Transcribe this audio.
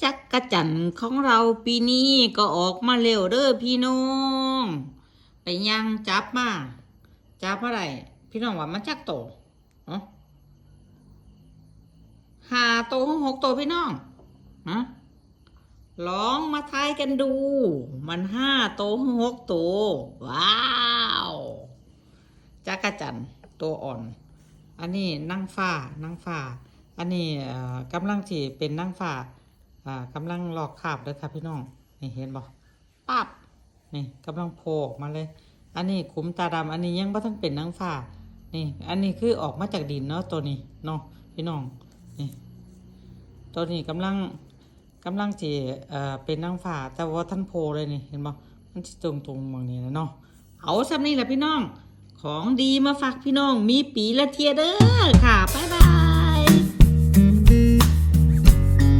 ຈັກກະຈັນຂອງເຮົາປີນີ້ກໍອອກມາແລ້ວເດີພີ່ນ້ອງ. ໄປຍ່າງຈັບມາ ຈັບມາໄດ້ ພີ່ນ້ອງວ່າມັນຈັກໂຕ? ຮະ ຫ້າໂຕ ຫຼື ຫົກໂຕ ພີ່ນ້ອງ? ຮະ ລອງມາທາຍກັນດູ ມັນຫ້າໂຕ ຫຼື ຫົກໂຕ? ວ້າວ ຈັກກະຈັນໂຕອ່ອນ. ອັນນີ້ນາງຟ້າ ນາງຟ້າ. ອັນນີ້ ເອີ ກຳລັງຊິເປັນນາງຟ້າ ອ່າ ກຳລັງລອກຄາບເດີຄ່ະພີ່ນ້ອງ. ນີ້ເຫັນບໍ່? ປັບ ນີ້ກຳລັງໂຜ່ອອກມາເລີຍ. ອັນນີ້ຂຸມຕາດຳ ອັນນີ້ຍັງບໍ່ທັນເປັນນາງຟ້າ. ນີ້ ອັນນີ້ຄືອອກມາຈາກດິນເນາະ ໂຕນີ້ເນາະພີ່ນ້ອງ. ນີ້ ໂຕນີ້ກຳລັງ ກຳລັງຊິ ເອີ ເປັນນາງຟ້າ ແຕ່ວ່າບໍ່ທັນໂຜ່ເລີຍນີ້ ເຫັນບໍ່? ມັນຊິຕົງໆໝ່ອງນີ້ນະເນາະ. ເອົາສ່ຳນີ້ລະພີ່ນ້ອງ ຂອງດີມາຝາກພີ່ນ້ອງ ມີປີລະເທື່ອເດີຄ່ະ. ບາຍ